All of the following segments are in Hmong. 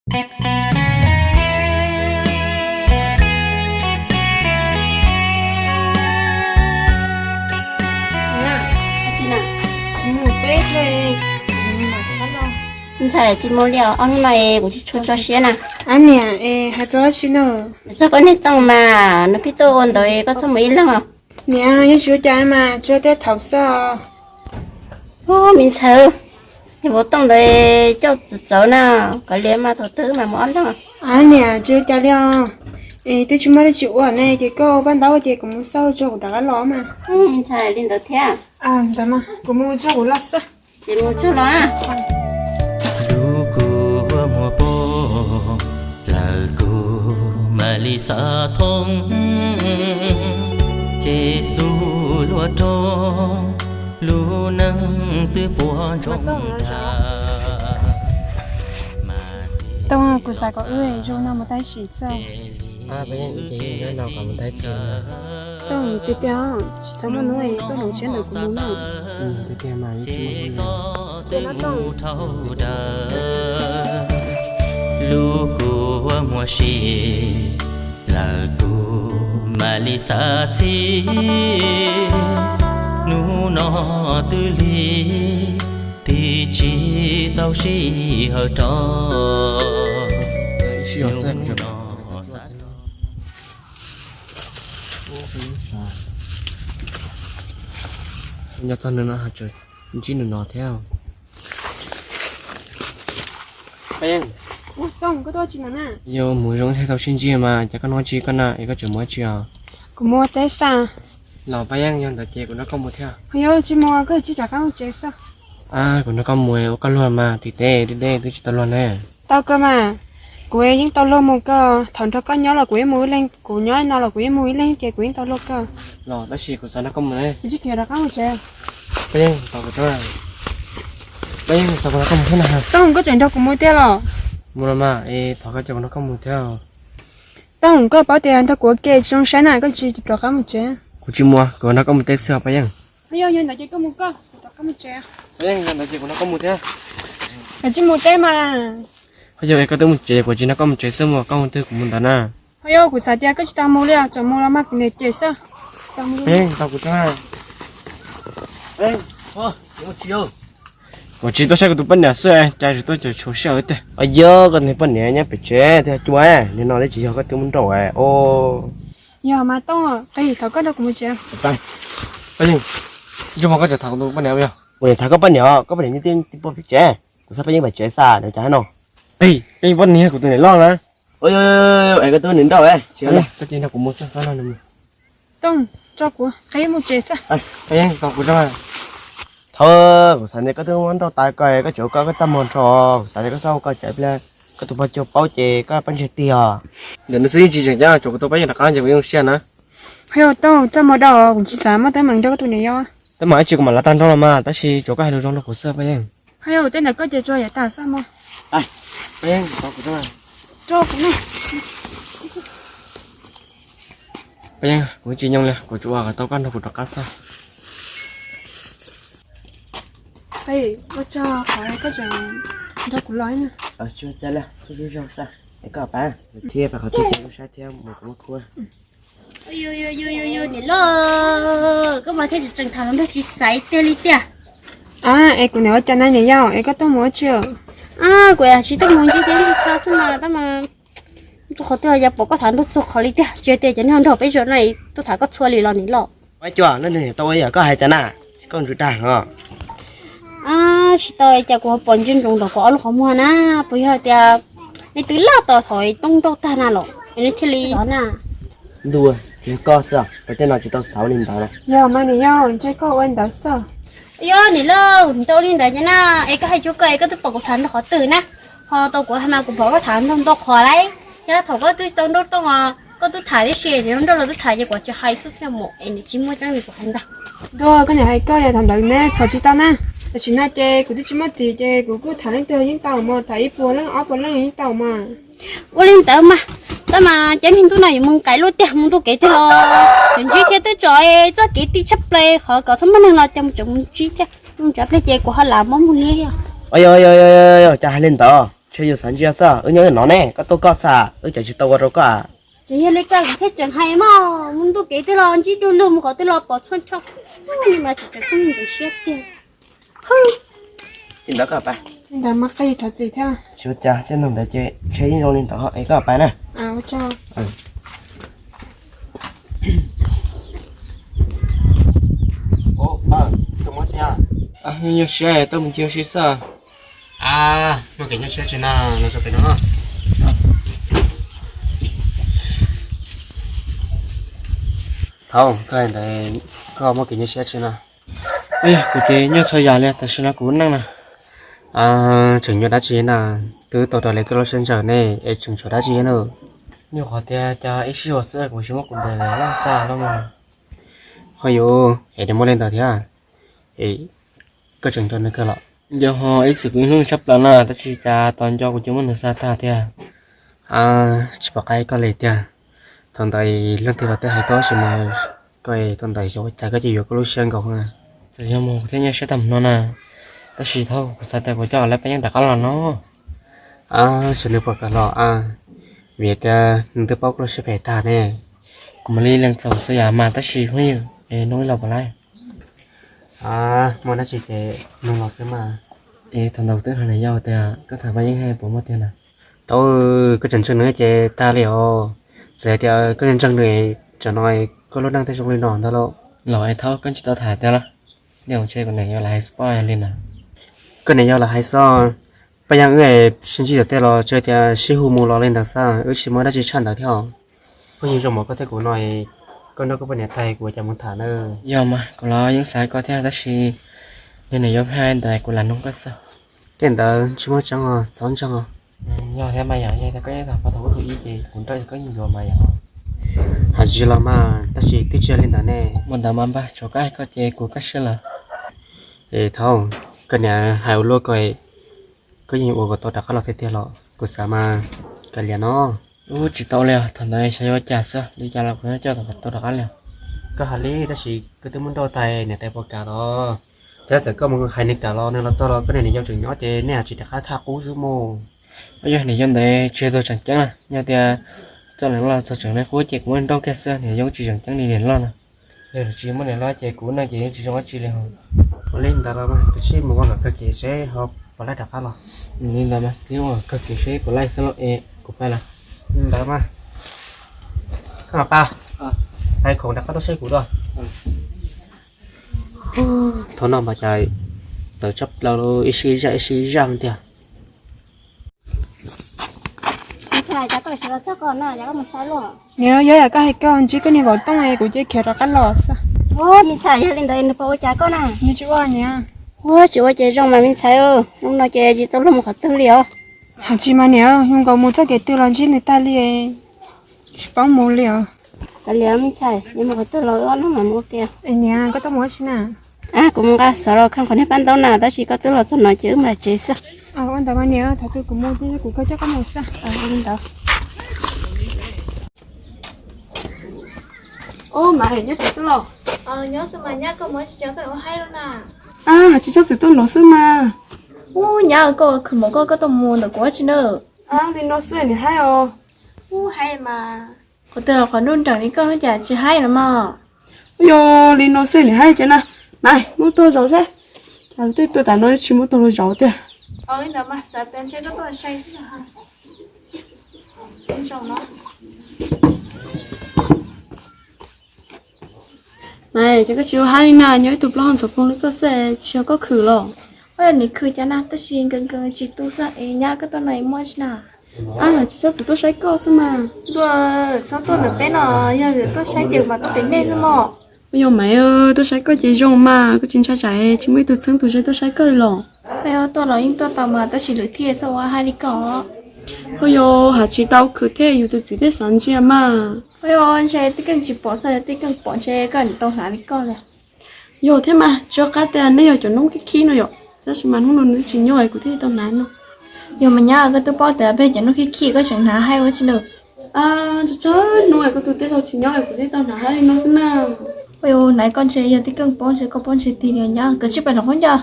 Ntxhais, tsis mus li os, ob hnub no es kuv tsis tshua tso siab na. Ab niam, hais txog dab tsi na? Txog koj niag Tooj mas, nws pheej tuaj ua ntawd, koj txhob mus ib leeg os. Niam, yeej tsis ua cas mas, tsuas tej thaum xwb os. Ub, me ntxhais, niag vauv Tooj ntawd coj txawv txawv na, kav liam mas thaum twg mas mus ob leeg. Ab niam, tsis ua cas li os. Es twb tsis muaj dab tsi ua ne, ces koj ua paj ntaub ces kuv mus xauj tso kuv rov qab los mas. Me ntxhais, li ntawd thiab. Ntawd mas kuv mus tso kuv los xwb. Ces mus tso los. Lub kua muag poob lawm kuv mam li xav thoob, ces xub luaj roob lub neej twb puas ntsoog ntag. Tooj, kuv xav kom wb zoo no mus tag sim xwb. Pab Yeej, ces nyob no kom mus tag sim. Tooj, tiag tiag, tsis txhob muaj hnub koj hloov siab ntawm kuv mus na. Tiag tiag mas, tsis muaj hnub. Lub kua muag si lawm kuv mam li xav txhij, hnub no twb lig, tig tsis tau sij hawm rov. Nyob txog nws no, ntsib nws no thiab. Pab Yeej, yog mus zoo thiaj tau sib ntsib mas, cas koj hnov tsis koj na, es koj tseem mus dab tsi os? Kuv mus ua teb xwb. Los Pab Yeej, yog ntawd ces kuv nrog koj mus thiab. Yog tsis mus koj tsis rov qab mus tsev xwb. Kuv nrog koj mus ua koj luag mas, tim teb deb deb twb tsis tau luag ne. Tau kawg mas, kuv yeej tau luag mus kawg, thaum nrog koj nyob los kuv yeej mus ib leeg, kuv nyob no los kuv yeej mus ib leeg ces kuv yeej tau luag kawg. Los tab sis kuv xav nrog koj mus ne. Kuv tsis khiav rov qab mus tsev. Pab Yeej, tos kuv tso. Pab Yeej, tos kuv nrog koj mus thiab na. Tooj, koj tseem nrog kuv mus tiag los? Mus los mas, es thov koj cia kuv nrog koj mus thiab. Tooj, koj paub tias nrog kuv ua ke tsis zoo saib na, koj tsis rov qab mus tsev. Kuv tsis mus, kuv nrog koj mus teb xwb Pab Yeej. Yog, yog ntawd ces koj mus koj, kuv rov qab mus tsev. Pab Yeej, yog ntawd ces kuv nrog koj mus thiab. Koj tsis mus teb mas. Ho yog es koj twb mus tsev, kuv tsis nrog koj mus tsev xwb mas, koj mus twg kuv mus ntawd na. Ho yog kuv xav tias koj tsis tau mus li, tseem mus los mas kuv niam cem xwb. Pab Yeej, tos kuv tso. Kuv tsis tuaj saib kuv tus poj niam xwb, cas tsis tuaj caum tshuav sij hawm tiag. Yog koj tus poj niam nyob pem tsev thiab cua, nim no twb tsis yog koj twb mus nrauj os. Yog mas Tooj, qis thov koj nrog kuv mus tsev. Pab Yeej, ntsej muag koj tseem tham kuv tus poj niam yog? Kuv niam tham koj poj niam, koj poj niam nyob twb pem tsev, kuv xav Pab Yeej pem tsev xwb, nws cas no. Qis, Pab Yeej, poj niam kuv tus niam loj na. Es koj twb mus nrauj, koj cia nrog kuv mus xwb, koj nrog nws mus. Tooj, tso kuv, qis mus tsev xwb. Pab Yeej, tos kuv tso. Thaum kuv xav tias koj twb muab nrauj tas koj, koj tseem ua koj, koj txaj muag nrho, kuv xav tias koj txhob ua koj cov pliag, koj tus pog cuag paub ces koj pab ntseg tiag. Ntawm nws xwb yeej tsis tseem ceeb, tsuas kuv tus poj yeej rov qab ces kuv yeej zoo siab na. Hais yog Tooj, txaj muag dab tsi, kuv tsis xav muaj teeb meem nrog koj tus niam yau. Teeb meem dab tsi kuv mam lav tag nrho los mas, tab sis tsuas koj hais lus zoo rau kuv xwb Paj Yeej. Hais yog tej ntawd koj cia tso yav tag xwb mog. Paj Yeej, tso kuv na. Paj Yeej, kuv tsis nyob li, kuv tsuas ua kom tau koj nrog kuv rov qab xwb. Ua tsaug qhov koj tseem nrog kuv los na. Tsis ua cas li, koj zoo xwb, es koj pab thiab pab qhov twg ces kuv saib thiab mus kuv muab khuab. Niam loj, koj mas thiaj tseem tham hluas nraug tsis xaiv tiag li tiag. Es kuv niam ua cas na niam yau, es koj tuaj mus ua tsi? Kuv tsis tuaj mus ncig tiaj ncig tshaj xwb mas, tab mas tus qhov twg yog pom koj tham nraug txhua qhov li tiag, tsis tias cov neeg nrog peb zos no tuaj tham koj txhua li los niam loj. Ua cas leej twg tau ua yam koj hais cas na, koj ntsuj dag no. Tsis tau, cas kuv ho pom ntsia ntsoov ntawm kuv ob lub qhov muag na, puas yog tias nws twb laj tos thaum toob nrauj tag na los nws thiaj li na. Ntuj, yog koj xwb, peb tej no tsis tau xav li ntawd na. Yog mas niam yau, ntshe koj ua li ntawd xwb. Yog niam lauj, ntau li ntawd ces na, es koj hais cuag koj es koj twb pom kuv tham nraug qhov twg na? Ho tau kuv hais mas kuv pom koj tham nraug ntau qhov lauj. Yog thaum koj twb tsis tau nrauj rooj os, koj twb tham tib si, nrauj los twb tham ces kuv tsis hais txog thiaj mus es nws tsis muaj tseeb li kuv hais ntag. Ntuj, koj niam hais koj li tham ntawd ne, txhos tsis tau na. Tam sim no ces kuv twb tsis muaj txiv ces kuv kuj tham leej twg yeej tau mas, tham ib puas leej ob puas leej yeej tau mas. Ua li ntawd mas, tab mas cov niag ntuj no yuav mus nqaim luaj tiag, mus ntuj kev tiag los tseem ntsib thiab, twb tso txoj kev ti tshaj plaws qhov kom txhob muaj neeg los cas mus tseem mus ntsib thiab, mus tsev pliag ces kuv ho lam muab mus li. Cas hais li ntawd? Ntshe yus xav ntsia xwb, wb nyob no ne, koj tuaj koj xwb, wb tseem tsis tau ua rau koj. Tseem yog li koj thiaj tseem hais mog, mus ntuj kev twb los ntsib dua luag mus qhov twg los pom txhua nrho, mas tseem tseem kub ntxim siab tiag. Li ntawd koj pais. Li ntawd mas qis thov txim thiab. Tsis ua cas, tej neeg ntawd ces ntshe yeej zoo li ntawd es koj pais na. Nyuaj siab tuaj mus ncig ua si xwb. Muaj kev nyuaj siab tsi na, los tso pem no. Thaum koj hais ntawd, koj muaj kev nyuaj siab tsi na? Yog kuv ces nyuaj txhua yam li, tam sim no kuv neej na, tseem nyuaj dab tsi na? Twb tau raws li koj lub siab ntshaw ne, es tseem tshuav dab tsi na? Nyuaj qhov tias cas ib sij huam xwb kuv tsis muab kuv tus loj xa los mas. Ho yus es nws muaj li ntawd thiab, es koj tseem nco nws kawg los? Yog ho ib txwm kuv ib hnub tshaj plaws na, tab sis cas tos nco kuv ces muab nws xa tag tiag. Tsis pom qab koj li tiag. Thaum ntawd leej twg los twb hais koj tab sis mas koj thaum ntawd xyov ua cas koj cia yuav koj lub siab nkaus na. Txawm yog mus kuv thiaj nyuaj siab tag mus no na, tab sis thaum kuv xav tias kuv coj lawv peb yeej rov qab los no. Xyov nws puas kam los, vim tias nws twb paub koj lub siab phem tag ne. Kuv mam li lees txaus txhua yam mas tab sis phooj ywg es hnub ib los puas laib? Muaj dab tsi ces nug los xwb mas. Es thaum ntawd twb hais niam yau tias koj tham pab yeeb hais puas muaj tiag na? Tau, koj tseem ntseeg nws ces tag li os. Txawm hais tias koj ntseeg nws, tsam no koj lub neej thiaj zoo li no ntag lauj. Los es thaum koj tsis tau tham tiag los? Ntshe kuv niam yau lam hais xwb pob li na. Koj niam yau lam hais xwb. Paj Yeeb wb sib ntsib tom tej los tsuas tias sib hu mus los li ntawd xwb, wb tsis muaj dab tsi tshaj ntawd thiab. Phooj ywg zoo mas koj thiab kuv no, koj nrog koj poj niam tag kuv ua cas mus tham na. Yog mas kuv los yeej xav koj thiab tab sis yog niam yau hais ntawd kuv lam nug koj xwb. Tej ntawd tsis muaj tseeb os, txhob ntseeg os. Yog thiab mas yom, yog tias koj yeej tham pab thaum ub thaum ub ces kuv nrog koj yeej yuav mas yom. Hais tsis los mas tab sis twb tsis yog li ntawd ne. Ua ntawd mas npawg, tshuav koj hais koj ces kuv kaj siab lawm. Es thaum koj niam hais ua luaj ko, koj yeej ua kom tau rov qab los tiag tiag los? Kuv xav mas kav liam no. Ub, tsis tau li os, thaum ntawd xyov yuav ua cas xwb, li cas los kuv coj tau rov qab li. Koj hais li tab sis koj twb muab nrauj tag niam tais puas kam los? Thiab txawm koj mus hais nws kam los nws los txog los koj niam nws yau tseem nyob ces nej tsis rov qab thaj qub xwb mus. Yog niam yau ntawd tsis yog tus tseem ceeb na, yog tias txoj niam loj txog tseem li qub ces kuv muab nrauj kiag xwb, niam yau tsis tseem ceeb li niam loj na. Yog tsis muaj niam loj ces kuv neej ces yeej tsis zoo dab tsi li. Ua li ntawd los mas, tab sis mus ua kom kawg kev seb ho puas laij rov qab los. Li ntawd mas, ib ua kawg kev seb puas laij xwb los es kuv pab lawm. Li ntawd mas, koj mas pab, hais khoom rov qab tuaj saib kuv dua. Thaum no mas cas txawv tshaj plaws li, ib sij zaj ib sij zaj tiag. Niam, yog yam koj hais koj ntsib koj niag vauv tooj es kuv cia khiav rov qab los xwb. Me ntxhais, yog li ntawd nws puas ua cas koj na? Nws tsis ua niam. Ua tsis ua ces zoo mas me ntxhais, hnub no ces tsis tau luag mus qhov twg li os. Hais tsis mas niam, zoo nkaus mus txoj kev twg los ntsib nws tag li, tsis paub mus li os. Kav liam me ntxhais, yuav mus qhov twg los wb ob leeg mam mus ua ke. Niam, koj tuaj mus ua tsi na? Kuv mus nqa xov los kho qhov niag paj ntaub na, tab sis koj twb los txog no ces wb mus tsev xwb. Ua ntawd mas niam, thaum twg kuv mus twb yog kuv koj coj koj mus xwb. Li ntawd. Ub, Maiv, nyob tsev xwb los? Nyob xwb mas nyab, koj mus tsis cov koj ua haib lawm na. Tsis txhob txwm tuaj los xwb mas. Ub, nyab, koj khwv npaum koj, koj tuaj mus ntawm kuv ua tsi na? Li no xwb niam haib os. Ub, haib mas. Qhov twg los qhov nruab nreem li koj cas tsis haib los mas. Yog li no xwb niam haib ces na. Maiv, muab tuaj zaum seb. Cas luag tej tuaj tas no tsis muab tuaj los zaum tiag. Li ntawd mas xav tias ntshe koj tuaj sai xwb. Maiv, ces koj tsis ua haib li na, nyob ib tug plaub hau ntxhov phoov li koj xwb tsis yog koj khwv los? Ua yog nws khwv cas na, tab sis nkees nkees tsis tu xwb es nyab, koj tuaj no muaj tsi na? Tsis txhob txwm tuaj saib koj xwb mas. Ntuj, txhob tuaj ntawm peb no, yog tuaj saib ces mas tuaj pem nej xwb mog. Ua yog Maiv, tuaj saib koj ces zoo mas, koj tsis ntshai tsam tsis muaj ib tug txheeb tus ze tuaj saib koj li los? Tuaj los yeej tuaj tau mas, tab sis lwm tiam txhob ua haib li koj. Ua yog hais tsis tau khwv thiab yus tus txiv thiaj xav ntsia mas. Ua yog ntshe tib keej tsis pom xwb, tib keej pom ntshe koj tau hnav li koj li. Yog thiab mas, tsis nco qab tias neb yog cov noob khib khib no yom, tab sis mas hnub no nws tsis nyob es kuv thiaj tau hnav no. Yog mas nyab, koj twb paub tias peb cov noob khib khib koj tseem hnav haib ua tsi na? Tso tsawg hnub es koj tus tij laug tsis nyob es kuv thiaj tau hnav haib li no xwb na. Ua yog hnav koj ntshe yog tib keej paub ntshe koj paub ntshe tig li nyab, koj cia li pais hloov khaub ncaws.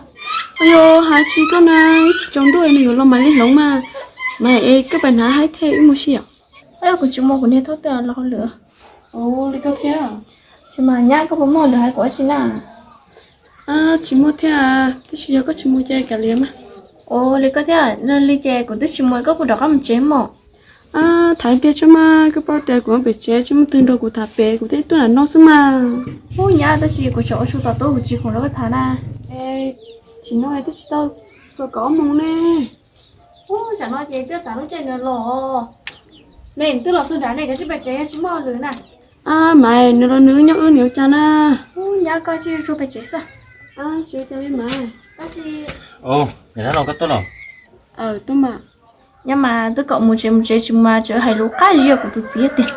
Ua yog hais tsis koj na, ib tsam tsaus ntuj nws yuav los mam li hloov mas. Mas es koj pab hnav haib thiab wb mus sib yom? Kuv tsis muaj, kuv niag thaub twb los hauj lwm. Ua li koj thiab. Tsis mas nyab, koj puas muaj lwm hais kuv dab tsi na? Tsis muaj thiab, tab sis yog koj tsis mus ces kav liam mas. Ua li koj thiab, li ces kuv twb tsis mus, koj kuj rov qab mus tsev mog. Tham ib pliag tso mas, koj paub tias kuv pem tsev tsis muaj twg nrog kuv tham pem, kuv thiaj tuaj nram no xwb mas. Ub nyab, tab sis kuv tseem ua su tom tub, kuv tsis khoom rau koj tham na. Tsis no twb tsis tau txog kaum ob moos ne. Ub, tsam no ces twb tas lub caij nws los. Ne, nws twb los txog nrad ne, kav tsij pem tsev, tsis muaj lwm na. Mas nws los nws nyob wb, nws ua cas na? Ub nyab, koj cia li tsuag pem tsev xwb. Tsis ua cas li mas. Tab sis, niam dab laug koj tuaj los? Tuaj mas. Nyab mas twb kom mus tsev mus tsev tsis mus mas tseem hais lus qab zia kuv tus txiv tiag.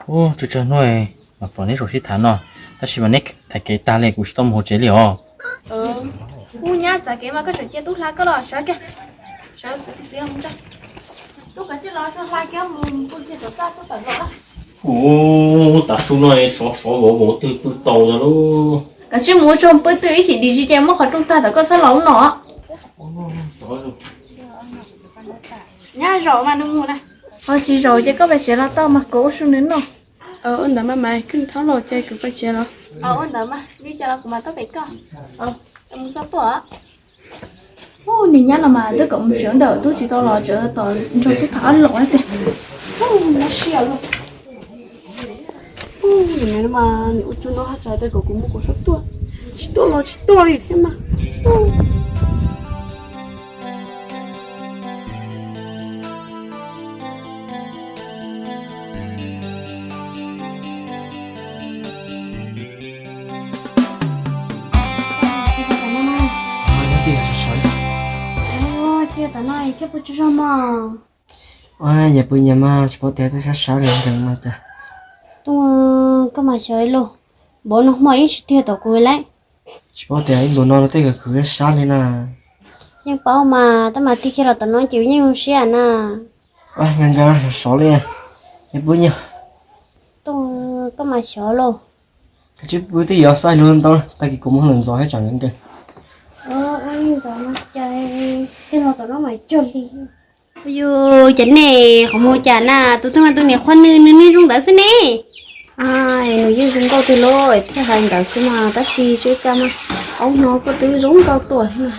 Ub, tsawg tsawg hnub mas pom neb zaum sib tham no, tab sis mas neb tham kev tag li kuv tsis tau mus hauv tsev li os. Ub nyab, txav kev mas koj tseem cia tub hla koj los sawv kiag. Sawv kuv tus txiv los mus tso. Tub, kav tsij los tso, hla kiag mus pw kiag tom txaj xwb tawm los. Ub, tav su no sov sov vov vov twg pw tau yog lub. Kav tsij mus ua tsaug pw twg ib chim dim zis ces muab qhov rooj tag tom koj xab los ub no. Nyab, zaum mas nws mus na. Ho tsis zaum ces koj pem tsev los tau mas kuv ua su nws noj. Ua ntawd mas, mas koj thaub los ces kuv pem tsev los. Ua ntawd mas, li cas los kuv mam tuaj pem koj. Mus txog tuaj. Ub, niag nyab no mas twb kom mus tsev ntawm tub tsis tau los tsev, tom nrog tub tham ob los tiag. Ub, mas nws ua tsaug no haj tsa tias kom kuv mus kuv sab tuaj, tsis tuaj los tsis tuaj li thiab mas. Cia tom no thiab pw tsaug zog mog. Ua, yam pw nyias mas tsis paub tias twb sab sab li ntawd mas cas. Tuaj, koj mas xyov lauj, npaum no hmo yeej tsis tiag tom kuv lawm. Tsis paub tias ib ntus no tej khwv khwv sab li na. Yeej paub mas, tab mas tig kiag los tom no ces yeej zoo siab na. Ua, nqa nqa sov sov li, yam pw nyias. Tuaj, koj mas xyov lauj. Koj tsis pw twb yuav xav lus ntau, tag kis kuv mus hauj lwm ntxov thiab tsam nkees. Ua li ntawd no cas, tej no tom no mas cuag li. Yus cov nej qhov muag cas na, tus twg mas tus niam qhua nws, nws niag zoo ntawd xwb ne. Nws yeej zoo nkauj tiag lauj, thiaj hais ntawd xwb mas, tab sis tsis ua cas mas, ob hnub no koj twb zoo nkauj tuaj thiab na.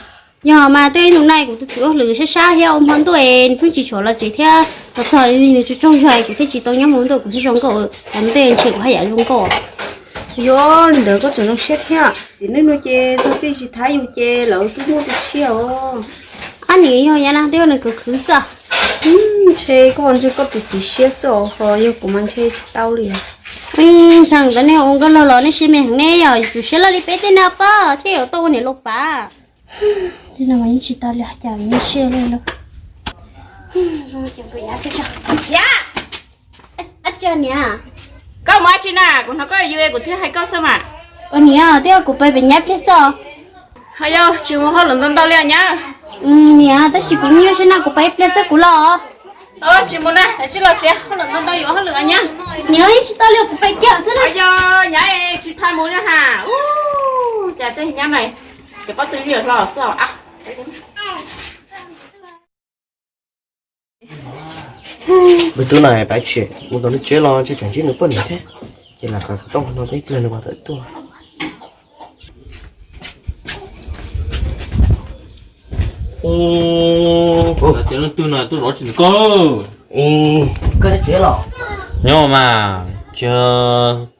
Yog mas, twb ib ntus no kuv tus txiv ua hauj lwm sab sab thiab ua hmo ntuj es nws pheej tsis tshua los tsev thiab, los txog nws tsaug zog kuv thiaj tsis tau nyob hmo ntuj, kuv thiaj zoo nkauj, los ntshe kuv haj yam zoo nkauj. Yog li ntawd koj tseem zoo siab thiab, txiv neej no ces txog txij tsis thab yus ces lawv twb muaj tus tshiab os. Ab, nws yog yav nag twb yog nws khwv khwv xwb. Ntshe koj ntshe koj tus txiv siab xwb os, ho yog kuv mas ntshe tsis tau li. Ntxhee, ntawd nej ua nkauj laug los nej siab me heev ne, yog yus siab loj li peb tej no pob thiaj yuav tau ua niam laus pav. Tej no mas yeej tsis tau li, cas yeej siab li lauj. Ab, tsa niam, koj mus dab tsi na? Kuv hnov koj yws kuv thiaj hais koj xwb mas. Koj niam, twb yog kuv pab pem nyab pliag xwb. Ho yog tsis mus hauj lwm ntau ntau li nyab? Niam, tab sis kuv nyuaj siab na, kuv pab ib pliag xwb kuv los. Tsis mus na, tsis los tsev, hauj lwm ntau ntau yuav hauj lwm nyab. Niam, yeej tsis tau li, kuv pab kiag xwb na. Yog nyab tsis tau mus na ha. Cas tej nyab na, ces pob tw li hlo xwb. Npawg tub na, pab tsev mus tom nws tsev los ntshe tseem ntsib nws poj niam thiab, ces lam khav xov tooj no tib pliag nws puas tawm tuaj. Ub, tias leej twg no tuaj zov tsis ntawm koj? Koj tsev los? Nyob mas, tsis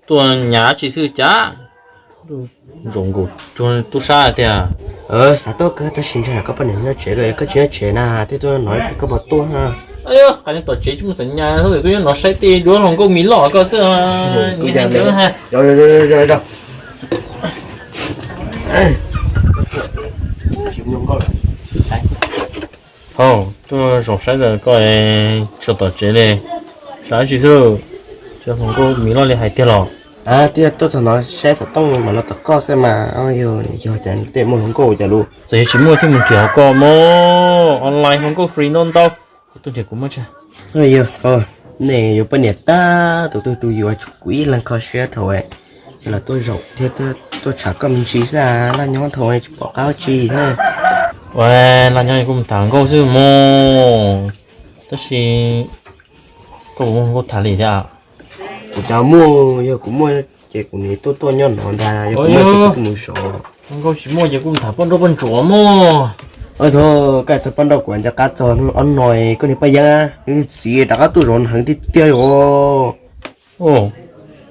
tuaj nyav tsis xwb cas. Zaum nkaus tub sab tiag. Xav tuaj kawg tab sis ntshai koj poj niam nyob tsev, koj tsis nyob tsev na thiaj tuaj no, koj puas tuaj? Qhov tom tsev tsis muaj xav nyas, tuaj nyob no saib tej duab hluas nkauj mis loj koj xwb. Hau, tuaj zoo saib ntawm koj, tsis tom tsev li, xav tsis xwb, hluas nkauj mis loj li hais tiag los? Twb tuaj txog no saib xov tooj mam los tom koj xwb mas, yog yog cas tej muaj hluas nkauj cas lus. Txawm yog tsis muaj thiaj mus nrhiav hauv koj mog, online hluas nkauj free no ntau. Kuv tuaj nrhiav kuv muab tsa. Nej yuav poj niam tag, tus twg tus yuav tsum kuv ib leeg kho siab dhau, ces los tuaj zaum thiab tuaj tsham koj me ntsis xwb, laj nyob dhau tsis pom qab tsi thiab. Los nyob kuv mus tham nkauj xwb mog, tab sis koj puas muaj nkauj tham li thiab? Kuv cas muaj, yog kuv muaj ces kuv nim tuaj tuaj nyob no ntag, yog kuv muaj ces kuv mus zov. Nkauj tsis muaj ces kuv mus tham poj nrauj poj ntsuam mog. Ov, thaum koj txog poj nrauj kuv nco qab txog hnub ob no koj niag Paj Yeeb, nws txiv rov qab tuaj zov heev tiag tiag os.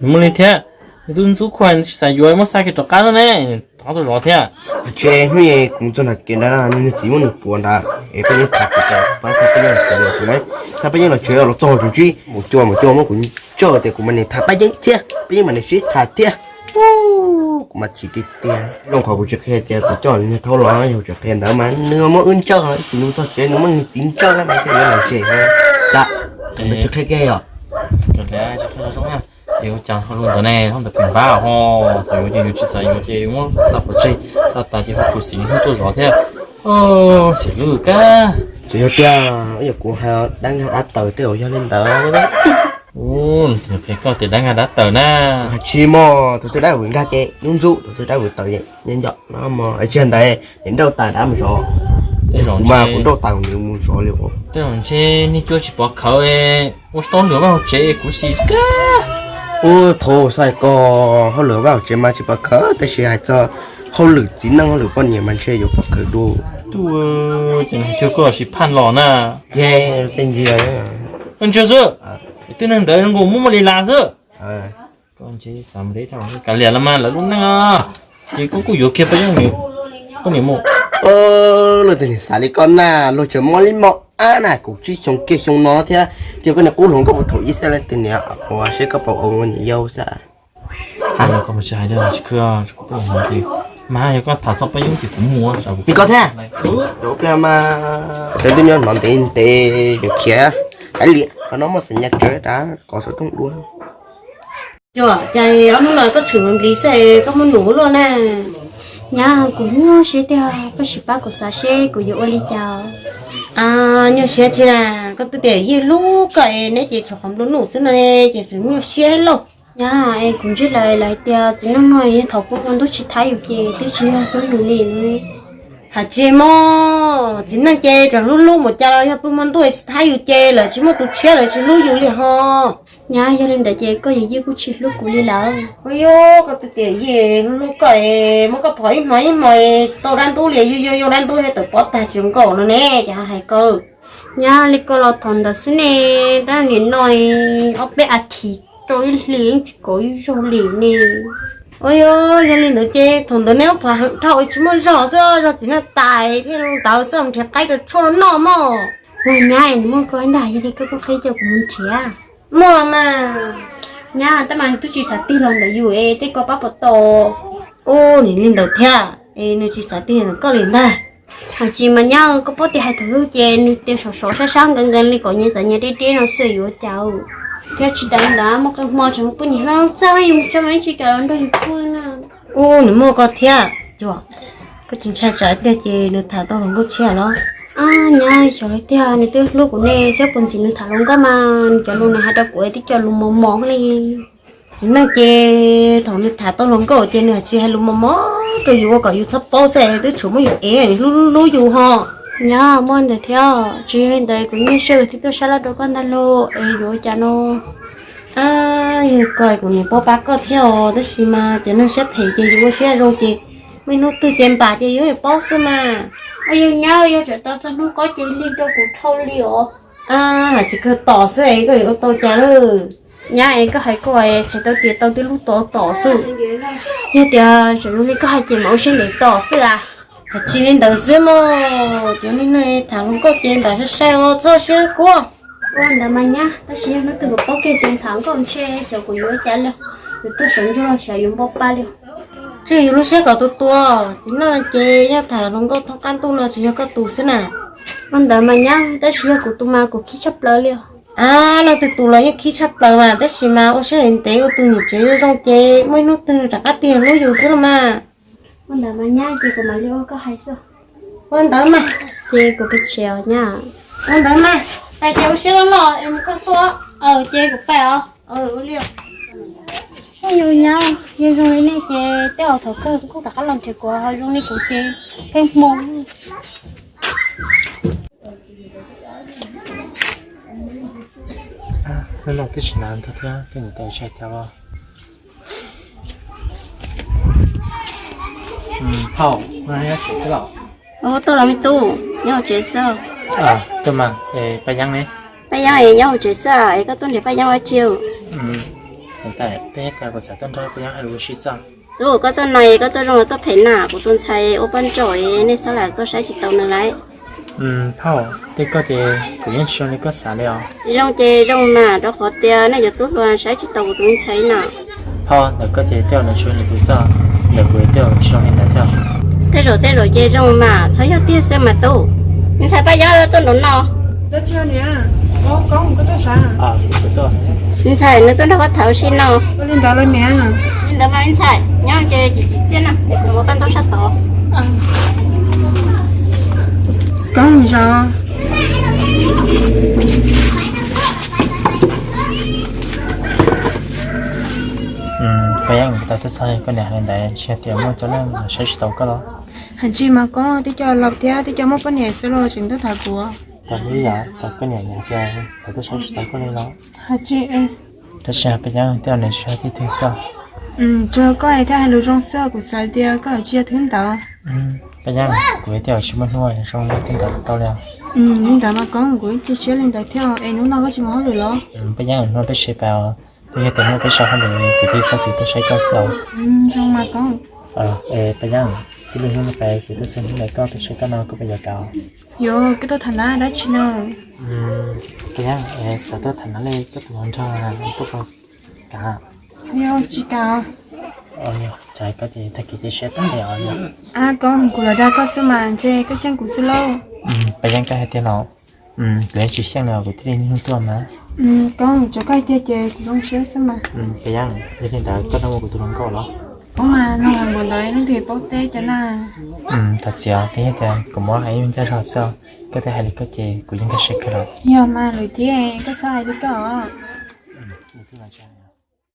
Muaj li thiab, nws tub ntxub khuaj tsis xav yuav, muab xa kiag rov qab ne, rov qab tuaj zov thiab. Tsis, hnub kuv mus txog nram kev ntawd, nws txiv muab nws puav ntawd es Paj Yeeb tham kuv, pab xa Paj Yeeb los tsev, los txog tsev tsis mus cua mus cua muab kuv ntsawj tias kuv mam niam tham Paj Yeeb thiab, Paj Yeeb mam niam sib tham thiab. Kuv mas chim tiag tiag. Zoo qhov kuv tsis qhia tias kuv coj nws niag thaub los, yog kuv tsis qhia ntawd mas nws muab wb ntsawj, ib chim nws txog tsev nws muab nws txiv ntsawj na mas thiaj yuav los tsev. Tam, nws tsis qhia kiag yom. Ces ua cas ho lus ntawd ne, ho ntawd pem npab ho, thaum yuav ces yus tsis xav yuav ces yus muab xa pov tseg, xa tas ces ho khuv xim hnub tuaj zov thiab. Xim lub kab. Tsis yog tiag, yog kuv hais dab nkag dab taws tej zaum yog li ntawd. Tus qhia koj tias dab nkag dab taws na. Hais tsis mog, tus twg dab vwm nkag ces lub ntxub, tus twg dab vwm taws nyob nco no mog. Tsis yog ntawd, niam nrauj tas dab mus zov. Tej zaum kuv mas kuv nrauj tas kuv mus zov li. Tej zaum ntshe nej cuab tsis pov khawv, ua tsis tau hauj lwm vaj hauv tsev kuv xis kab. Ub, thaum xav hais ko, hauj lwm vaj hauv tsev mas tsis pov khawv, tab sis hais txog hauj lwm txiv neej hauj lwm poj niam mas ntshe yuav pov khawv dua. Tuaj, ces nws cuag koj sis phaj los na. Tej ntsia, koj ntsia xwb, twb neeg ntawd zoo nkaus muaj muaj li las xwb. Koj ntshe xav mus deb kav liam los mas lawv lub neej os. Ces koj kuj yuav kiag poj niam mus. Luag twg nim xav li koj na, luag tseem mob li mob ab na, kuv tsib xyoo kiag xyoo no thiab, ces koj niam qub hluas nkauj puag thaum ib xab leej twg niam ua seb koj puas ua niam yau xwb. Mas yog koj tham txog poj yoob ces kuv mus. Li koj thiab. Ua pliag mas sawv daws nyob hnov ntev ntev yuav khiav. Kav liam, qhov no muaj xav nyas tsawv rau qhov xov tooj dua. Cas ob hnub no koj tshwm nplis xwb, koj muaj num luaj na? Nyab, kuv nyuaj siab tiag, koj sim pab kuv xav seb kuv yuav ua li cas. Nyuaj siab tsi na, koj twb tias yij hlub koj es neb ces tshuav qhov nplua nuj xwb no ne, ces tseem nyuaj siab lauj. Nyab, es kuv ntsib lawv lawv tias txiv neej no yog thaum pw hmo ntuj tsis thab yus ces twb tsis yog hlub yus li no. Hais tsis muaj, txiv neej ces tseem hlub hlub mus cas los yog pw hmo ntuj tsis thab yus ces lawv tsis muaj tus tshiab lawv tsis hlub yus li ho. Nyab, yog li ntawd ces koj yawm yij kuj tsis hlub kuv li lawm. Ua yog koj twb tias yij hlub hlub koj es muab koj phom ib hmo ib hmo es tsis tau dab ntub li, yug yug yug dab ntub thiab tawm pob tag tsis zoo nkauj no ne, ces hais koj. Nyab, li koj los thaum ntawd xwb ne, tab nim no ob peb a thiv rau ib hlis yeej tsis kauv ib zaug li ne. Ua yog, yog li ntawd ces thaum ntawd neb muab phom heev dhau tsis muaj zog xwb, zog txiv neej tas thiaj li ntawd xwb, mus nrhiav qaib rau tshuaj noj mog. Ua nyab, nws muaj koj ntag, yog li koj kuj qhib coj kuv mus nrhiav. Muaj mas. Nyab, tab mas nws twb tsis xav tig los ntawm yus es tej ko pab puas tau? Ua li ntawd thiab es nws tsis xav tig ntawm koj li ntag. Hais tsis mas nyab, koj paub tias hais thaum ub ces nws tias sov sov sab sab nkees nkees li kom nyias txom nyem deb deb no xwb yuav cas. Thiab tsis tas li ntawd muaj qee hmo tseem pw niam hlob txaj yus tso mas ib tsis kam los nrog yus pw na. Ua nws muaj koj thiab, koj tsis ntshai tsam pliag ces nws tham tau hluas nkauj tshiab los? Nyab, xyov li tiag, nws twb hlub kuv ne thiab, puas ntxim nws tham hluas nkauj mas nws cov lus nws hais rau kuv twb cov lus mos mos li. Txiv neej ces thaum nws tham tau hluas nkauj ces nws tsis hais lus mos mos rau yus ua kom yus txhob paub xwb, twb tshuav muab yus ev, nws hlub hlub yus ho. Nyab, muaj ntawd thiab, tsis yog li ntawd kuv nyuaj siab thiaj tuaj sab laj rau koj ntag lauj, es yuav ua cas no? Yog koj kuv nim paub pab koj thiab os, tab sis mas cov neeg siab phem ces yus ua siab zoo ces muaj ib hnub twg ces npam ces yus paub xwb mas. Ua yog nyab, yog tsam tau txog hnub koj ces lig rau kuv dhau li os. Hais tsis kawg tom xwb es koj yuav ua tau cas lawm? Nyab es koj hais koj txhais tau tias tau tej lub tom tom xwb. Yog tias tseem zoo li koj hais ces mam ua siab ntev tom xwb a. Hais tsis li ntawd xwb mog, cov neeg tham hluas nkauj ces npam sai sai os, txhob siab kub. Ua ntawd mas nyab, tab sis yog hnub twg kuv paub kiag tias tham nkauj ntshe xyov kuv yuav ua cas li, yuav tuaj sawv ntsuag los xyov yuav npau pa li. Tswj yus lub siab kom tua tua, txiv neej ces yog tham hluas nkauj thoob qab ntuj no tsis yog koj tus xwb na. Ua ntawd mas nyab, tab sis yog kuv tus mas kuv khib tshaj plaws li os. Leej twg tus los yeej khib tshaj plaws mas, tab sis mas ua siab ntev ua tus niam tsev zoo zoo ces muaj ib hnub twg nws rov qab tig hlub yus xwb los mas. Ua ntawd mas nyab, ces kuv mam li ua koj hais xwb. Ua ntawd mas. Ces kuv pes tshiav nyab. Ua ntawd mas, hais ces ua siab loj loj es mus koj tuaj. Ces kuv pais os. Ua li. Yus nyab, yog zoo li nej ces tej zaum thaum kawg kuj rov qab los nrhiav kuv, ho zoo li kuv ces pheej hmo. Hnub no twb tsis hnav ntau thiab, koj niam tais tsis hais cas los. Phauj, nyob tsev xwb los? Ua tuaj los me tub, nyob hauv tsev xwb. Tuaj mas, Paj Yeeb ne? Paj Yeeb es nyob hauv tsev xwb es koj tuaj nrhiav Paj Yeeb ua tsi? Niam tais, peb hais tias kuv xav tuaj nrog Paj Yeeb hais lus ua si xwb. Tub, koj tuaj no es koj tuaj zoo los tuaj phem na, kuv tus ntxhais ua poj nrauj es nej txhob lam tuaj saib tsis taus nws lawm. Phauj, tej koj ces kuv yeej tsis zoo li koj xav li os. Tsis zoo ces zoo mas, rau qhov tias nej cov tub hluas saib tsis taus kuv tus me ntxhais na. Phauj, ntawm koj ces tej zaum nws tsis zoo li tus xwb, ntawm kuv tej zaum tsis zoo li ntawd thiab. Tej zaum tej zaum ces zoo mas, txhob yog tiag xwb mas tub. Me ntxhais Paj Yeeb tuaj nraum no. Me ntxhais, nws tuaj nrog koj tham ua si no. Li ntawd mas me ntxhais, nyob ces tsis txim txiaj na, es kuv mus paj ntaub sab tod. Koob zoo. Paj Yeeb, kuv tau tuaj txog koj niam hais li ntawd, tsis yog tias muaj coob leej saib tsis taus koj los? Hais tsis mas Koob, twb cov laus thiab twb cov muaj poj niam xwb los tseem tuaj tham kuv. Tau li yam tau koj niam hais tias lawv tuaj saib tsis taus koj li los? Hais tsis. Tab sis Paj Yeeb, tej zaum nws tsis yog tib tug xwb. Tsuas koj hais thiaj hais lus zoo xwb, kuv xav tias koj tsis yog thwb ntawd. Paj Yeeb, kuv tej zaum tsis muaj hnub zoo li thwb ntawd tau li. Li ntawd mas Koob, kuv cia siab li ntawd thiab es hnub no koj tsis mus hauj lwm los? Paj Yeeb, hnub no peb tsis pais os, twb yog tias hnub no peb so hauj lwm kuv thiaj xav txog tuaj saib koj xwb os. Zoo mas Koob. Paj Yeeb, txij li hnub no pais kuv tuaj xav hnub ntawd koj tuaj saib koj no koj puas yuav kam? Yuav, koj tuaj tham na dab tsi na? Paj Yeeb, xav tuaj tham na li koj tus hluas nraug koj puas kam? Yuav, tsis kam. Cas koj ces tag kis cia siab tag li os. Koob, kuv los dag koj xwb mas ntshe koj xyeej kuv xwb lauj. Paj Yeeb, koj hais tiag los? Kuv yeej tsis xyeej li os, kuv thiaj li niaj hnub tuaj mas. Koob, tsuas koj hais tiag ces kuv zoo siab xwb mas. Paj Yeeb, yog li ntawd koj nrog mus kuv tus hluas nkauj los? Koob, mas nug npaum ntawd leej twg paub teb cov na? Thov txim os, twb yog tias kuv muab hais ib ncaj zog xwb, koj twb hais li koj ces kuv yeej nkag siab kawg los. Yog mas lwm thiab koj txhob hais li koj os.